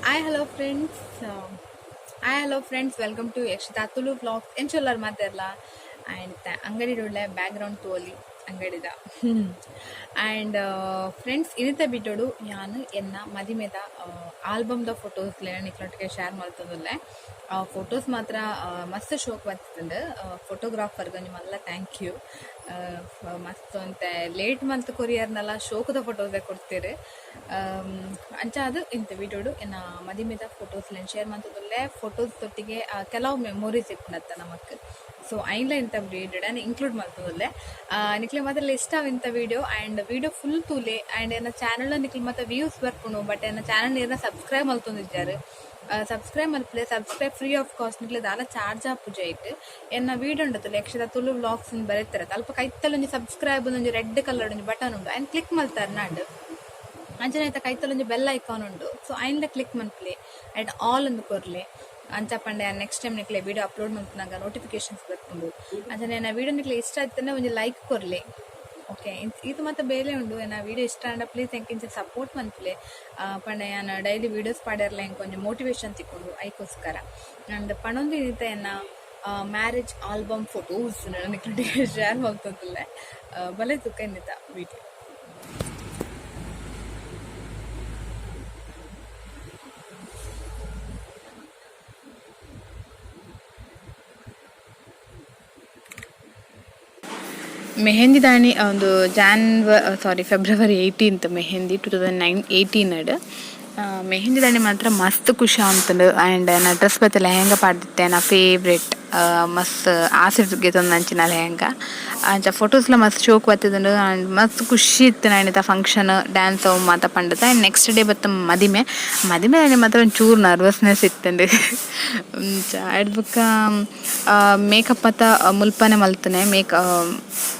Hi hello friends, hi hello friends, welcome to Yakshita Tulu vlogs. ಎಂಚೊಲ್ಲರ್ ಮಾತೆರ್ಲ and ಅಂಗಡಿ back ground ತೋಲಿ ಅಂಗಡಿದ. And friends, ಇನಿತ ಬಿಟ್ಟೋಡು ಯಾನ್ ಎನ್ನ ಮದಿಮೆದ ಆಲ್ಬಮ್ದ ಫೋಟೋಸ್ ನಿಕ್ಲೊಟ್ಟಿಗೆ ಶೇರ್ ಮಲ್ತೊಂದುಲ್ಲೆ. ಫೋಟೋಸ್ ಮಾತ್ರ ಮಸ್ತ್ ಶೋಕ್ ಬತ್ತಿತ್ತುಂಡು. ಫೋಟೋಗ್ರಾಫರ್ಗ್ ಒಂಜಿ ಮಲ್ಲ thank you. ಮಸ್ತ್ ಒಂತೆ ಲೇಟ್ ಮಲ್ತ್ ಕೊರಿಯರ್ನಲ ಶೋಕುದ ಫೋಟೋಸ್ ಕೊಡ್ತೀರಿ. ಅಂಚಾದ್ ಇಂತ ವಿಡಿಯೋಡು ಎನ್ನ ಮದಿಮೆದ ಫೋಟೋಸ್ ಶೇರ್ ಮಲ್ತೊಂದುಲ್ಲೆ. ಫೋಟೋಸ್ ತೊಟ್ಟಿಗೆ ಕೆಲವು ಮೆಮೊರೀಸ್ ಇಪ್ಪುನತ್ತ ನಮಕ್. ಸೊ ಐನ್ಲ ಇಂತ ವಿಡಿಯೋ ಇನ್ಕ್ಲೂಡ್ ಮಲ್ತೊಂದುಲ್ಲೆ. ನಿಕ್ಲೆ ಮಾತ್ರ ಇಷ್ಟ ಇಂತ ವಿಡಿಯೋ ಅಂಡ್ ವಿಡಿಯೋ ಫುಲ್ ತೂಲೆ. ಅಂಡ್ ಎನ್ನ ಚಾನಲ್ ನಿಕ್ಲೆ ಮಾತ ವ್ಯೂಸ್ ಬರ್ಪುಂಡು, ಬಟ್ ಎನ್ನ ಚಾನಲ್ ಏರ್ನ ಸಬ್ಸ್ಕ್ರೈಬ್ ಮಲ್ತೊಂದಿಜ್ಜಾರ್, ಸಬ್ಸ್ಕ್ರೈಬ್ ಮಲ್ಪುಲೆ. ಸಬ್ಸ್ಕ್ರೈಬ್ ಫ್ರೀ ಆಫ್ ಕಾಸ್ಟ್, ನಿಕ್ಲೆ ದಾಲ ಚಾರ್ಜ್ ಆಪುಜ ಐಟ್. ಎನ್ನ ವಿಡಿಯೋ ಉಂಡತ್ತಲ್ಲ ಯಕ್ಷದ ತುಳು ವ್ಲಾಗ್ಸ್ ಬರೆತಾರೆ, ಅಲ್ಪ ಕೈತಲ್ ಒಂಜಿ ಸಬ್ಸ್ಕ್ರೈಬ್ ಒಂಜಿ ರೆಡ್ ಕಲರ್ ಒಂಜಿ ಬಟನ್ ಉಂಡು, ಐನ್ ಕ್ಲಿಕ್ ಮಲ್ತಾರ್ ನಾಂಡ್. ಅಂಚನೆ ಐತ ಕೈತಲ್ ಒಂಜಿ ಬೆಲ್ ಐಕಾನ್ ಉಂಡು, ಸೊ ಐನ್ಲ ಕ್ಲಿಕ್ ಮನ್ಪುಲೆ ಅಂಡ್ ಆಲ್ ಒಂದು ಕೊರ್ಲೆ. ಅಂಚ ಪಂಡೆ ನೆಕ್ಸ್ಟ್ ಟೈಮ್ ನಿಕ್ಲೆ ವಿಡಿಯೋ ಅಪ್ಲೋಡ್ ಮಲ್ಪುನಗ ನೋಟಿಫಿಕೇಶನ್ಸ್ ಬರ್ಪುಂಡು. ಅಂಚನೆ ಎನ್ನ ವಿಡಿಯೋ ನಿಕ್ಲೆ ಇಷ್ಟ ಆಯ್ತಂದ್ರೆ ಒಂಜಿ ಲೈಕ್ ಕೊರ್ಲೆ. ಓಕೆ, ಇದು ಮತ್ತೆ ಬೇಲೆ ಉಂಡು. ಎನ್ನ ವಿಡಿಯೋ ಇಷ್ಟ ಆಂಡ ಪ್ಲೀಸ್ ಎಂಕ್ ಇಂಚ ಸಪೋರ್ಟ್ ಮನ್ಪುಲೆ. ಪಂಡ ಯಾನ್ ಡೈಲಿ ವೀಡಿಯೋಸ್ ಪಾಡೆರ್ಲ ಎಂಕ್ ಒಂಜಿ ಮೋಟಿವೇಶನ್ ತಿಕ್ಕುಂಡು, ಐಕೋಸ್ಕರ. ಅಂಡ್ ಪಣೊಂದು ಇನಿತ ಎನ್ನ marriage album photos ನಿಕ್ಲೆಗ್ ಶೇರ್ ಮಲ್ತೊಂದುಲ್ಲೆ. ಬಲೆ ತುಕ ಇನ್ನಿತ ವಿಡಿಯೋ. ಮೆಹಂದಿ ದಾಣಿ ಒಂದು ಸಾರಿ ಫೆಬ್ರವರಿ 18 ಮೆಹಂದಿ 2018. ಮೆಹಂದಿ ದಾಣಿ ಮಾತ್ರ ಮಸ್ತ್ ಖುಷಿ ಆಂತುಂಡು. ಆ್ಯಂಡ್ ಎನ್ನ ಡ್ರೆಸ್ ಬತ್ತ ಲೆಹಂಗಾ ಪಾಡ್ದಿತ್ತೆ, ಎನ್ನ ಫೇವ್ರೆಟ್, ಮಸ್ತ್ ಆಸೆ ಗೆತೊಂದಂಚಿನ ಲೆಹಂಗಾ. ಅಂಚ ಫೋಟೋಸ್ಲ ಮಸ್ತ್ ಶೋಕ್ ಬತ್ತಿದುಂಡು. ಆ್ಯಂಡ್ ಮಸ್ತ್ ಖುಷಿ ಇತ್ತು ಆ್ಯಂಡ್ ಫಂಕ್ಷನ್ ಡ್ಯಾನ್ಸ್ ಅವು ಮಾತ ಪಂಡತ. ಆ್ಯಂಡ್ ನೆಕ್ಸ್ಟ್ ಡೇ ಬತ್ತ ಮದಿಮೆ. ಮದಿಮೆ ದಾಣಿ ಮಾತ್ರ ಒಂಚೂರು ನರ್ವಸ್ನೆಸ್ ಇತ್ತುಂಡು. ಅಂಚ ಐಡ್ ಬೊಕ್ಕ ಮೇಕಪ್ ಮಾತ ಮುಲ್ಪನೆ ಮಲ್ತುನೆ, ಮೇಕ್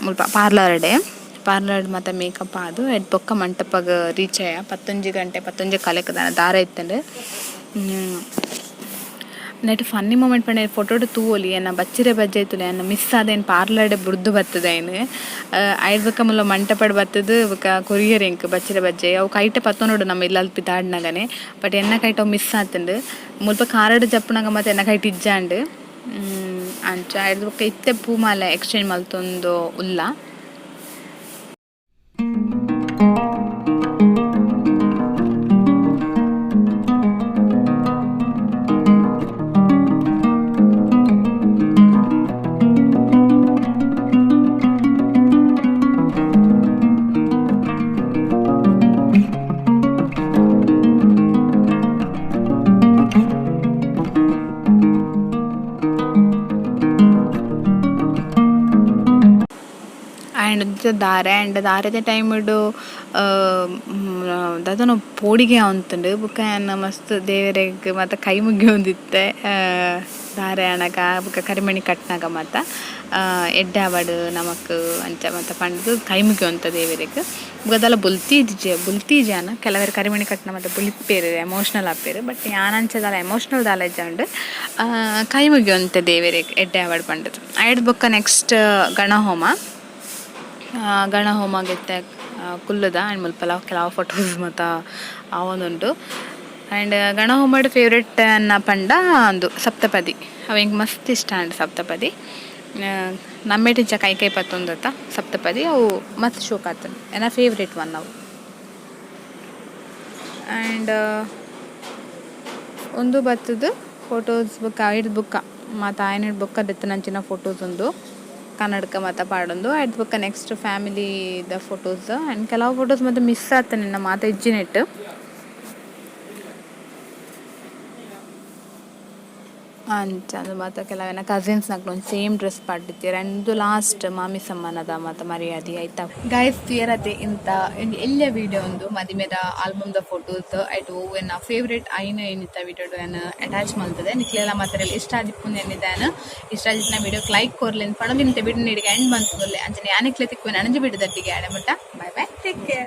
ಮುಲ್ಪ ಪಾರ್ಲರ್ ಡೇ ಪಾರ್ಲರ್ ಮಾತ ಮೇಕಪ್ ಆದ್ ಐಡ್ ಬೊಕ್ಕ ಮಂಟಪಗ್ ರೀಚ್ ಆಯ. 11 ಗಂಟೆ 11 ಕಾಲಕ್ಕೆ ದಾರ ಇತ್ತುಂಡು. ನೆಟ್ ಫನ್ನಿ ಮೂಮೆಂಟ್ ಪಂಡ ಫೋಟೋಡ್ ತೂವೊಲಿ, ಎನ್ನ ಬಚ್ಚಿರೆ ಬಜ್ಜೆ ತುಲೆ ಎನ್ನ ಮಿಸ್ ಆದ ಪಾರ್ಲರ್ಡೆ ಬುಡ್ದು ಬತ್ತದ ಐನ್. ಐಡ್ ಬೊಕ್ಕ ಮುಲ್ಲ ಮಂಟಪಡ್ ಬತ್ತದು ಬೊಕ್ಕ ಕೊರಿಯರ್ ಎಂಕ್ ಬಚ್ಚಿರೆ ಬಜ್ಜೆ ಅವು ಕೈಟೆ ಪತ್ತೊನೊಡು ನಮ್ಮ ಇಲ್ಲಲ್ ಪಿದಾಡ್ನಗನೆ. ಬಟ್ ಎನ್ನ ಕೈಟ್ ಅವು ಮಿಸ್ ಆತುಂಡು. ಮುಲ್ಪ ಕಾರಡ್ ಜಪ್ಪುನಗ ಮಾತ ಎನ್ನ ಕೈಟ್ ಇಜ್ಜಾಂಡ್. ಅಂಚ ಐಡ್ ಬೊಕ್ಕ ಇತ್ತೆ ಪೂಮಾಲೆ ಎಕ್ಸ್ಚೇಂಜ್ ಮಲ್ತೊಂದು ಉಲ್ಲ. ಆ್ಯಂಡ್ ದಾರೆ ಆ್ಯಂಡ್ ದಾರೆದ ಟೈಮ್ಡ್ ದಾದನೋ ಪೋಡಿಗೆ ಆವೊಂತುಂಡು. ಬೊಕ್ಕ ಯಾನ್ ಮಸ್ತ್ ದೇವೆರೆಗ್ ಮಾತ ಕೈ ಮುಗಿಯೊಂದಿತ್ತೆ ದಾರೆ ಆನಗ ಬೊಕ್ಕ ಕರಿಮಣಿ ಕಟ್ನಗ ಮಾತ ಎಡ್ಡೆ ಆವಡ್ ನಮಕ್ ಅಂಚ ಮಾತ ಪಂಡ್ದ್ ಕೈ ಮುಗಿಯೊಂತ ದೇವೆರೆಗ್. ಬೊಕ ದಾಲ ಬೊಲ್ತಿಜ್ಜೆ ಬೊಲ್ತಿಜಿ ಯಾನ್. ಕೆಲವೆರ್ ಕರಿಮಣಿ ಕಟ್ನ ಮಾತ ಬುಲಿಪೆರ್, ಎಮೋಷನಲ್ ಆಪೆರ್. ಬಟ್ ಯಾನ್ ಅಂಚ ದಾಲ ಎಮೋಷನಲ್ ದಾಲ ಇಜ್ಜಾಂಡ್. ಕೈ ಮುಗಿಯೊಂತೆ ದೇವೆರೆಗ್ ಎಡ್ಡೆ ಆವಡ್ ಪಂಡ್ದ್. ಐಡ್ದ್ ಬೊಕ್ಕ ನೆಕ್ಸ್ಟ್ ಗಣಹೋಮ. ಗಣಹೋಮ ಗೆತ್ತೆ ಕುಲ್ಲುದ ಆ್ಯಂಡ್ ಮುಲ್ಪಲ ಕೆಲವು ಫೋಟೋಸ್ ಮಾತ ಆವೊಂದುಂಡು. ಆ್ಯಂಡ್ ಗಣಹೋಮಡ್ ಫೇವ್ರೆಟ್ ಅನ್ನ ಪಂಡ ಅಂದು ಸಪ್ತಪದಿ. ಅವು ಎಂಕ್ ಮಸ್ತ್ ಇಷ್ಟ ಆಂಡ್ ಸಪ್ತಪದಿ. ನಮ್ಮೆಟಿಂಚ ಕೈ ಕೈ ಪತ್ತೊಂದತ್ತ ಸಪ್ತಪದಿ, ಅವು ಮಸ್ತ್ ಶೋಕ್ ಆತುಂಡು. ಎನ್ನ ಫೇವ್ರೆಟ್ ಒನ್ ಅವು. ಆ್ಯಂಡ್ ಉಂದು ಬತ್ತುದು ಫೋಟೋಸ್ ಬೊಕ್ಕ ಐಡ್ದ್ ಬೊಕ್ಕ ಮಾತ ಆಯನಡ್ ಬೊಕ್ಕ ದೆತ್ತುನಂಚಿನ ಫೋಟೋಸ್ ಉಂದು. ಕನ್ನಡಕ ಮಾತ ಪಾಡೊಂದು. ಐಡ್ದ್ ಬೊಕ್ಕ ನೆಕ್ಸ್ಟ್ ಫ್ಯಾಮಿಲಿ ದ ಫೋಟೋಸ್. ಆ್ಯಂಡ್ ಕೆಲವು ಫೋಟೋಸ್ ಮಾತ ಮಿಸ್ ಆತುಂಡು ಎನ್ನ ಮಾತ ಇಜ್ಜಿನೆಟ್. ಅಂಚ ಅಂದ್ ಮಾತ ಕೆಲವೆನ ಕಸಿನ್ಸ್ ನಕುಲು ಒಂಜಿ ಸೇಮ್ ಡ್ರೆಸ್ ಪಾಡ್ದಿತ್ತೆರ್. ಆ್ಯಂಡ್ ಉಂದು ಲಾಸ್ಟ್ ಮಾಮಿ ಸಮ್ಮನದ ಮಾತ ಮರ್ಯಾದಿ ಐತ. ಗೈಸ್, ತೂಯರತೆ ಇಂತ ಒಂಜಿ ಎಲ್ಯ ವಿಡಿಯೋ ಉಂದು ಮದಿಮೆದ ಆಲ್ಬಮ್ ದ ಫೋಟೋಸ್. ಐಟ್ ಒವು ಎನ್ನ ಫೇವರೇಟ್ ಐನ್ ಇನ್ನಿತ ವಿಡಿಯೋಡ್ ಯಾನ್ ಅಟ್ಯಾಚ್ ಮಲ್ತುದೆ. ನಿಕ್ಲೆಲ ಮಾತೆರೆಲ ಇಷ್ಟ ಆದಿಪ್ಪುಂದು ಎನ್ನಿದೆ ಯಾನ್. ಇಷ್ಟ ಆದಿತ್ತಿನ ವಿಡಿಯೋಗ್ ಲೈಕ್ ಕೊರ್ಲೆ ಪಂಡೊಂದು ಇಂತ ವಿಡಿಯೋ ಇಡೆಗ್ ಎಂಡ್ ಮಲ್ತೊಂದುಲ್ಲೆ. ಅಂಚನೆ ಯಾನ್ ನಿಕ್ಲೆ ತಿಕ್ಕುವೆ ನನೊಂಜಿ ವಿಡಿಯೋದೊಟ್ಟಿಗೆ. ಅಡೆ ಮುಟ್ಟ ಬಾಯ್ ಬಾಯ್, ಟೇಕ್ ಕೇರ್.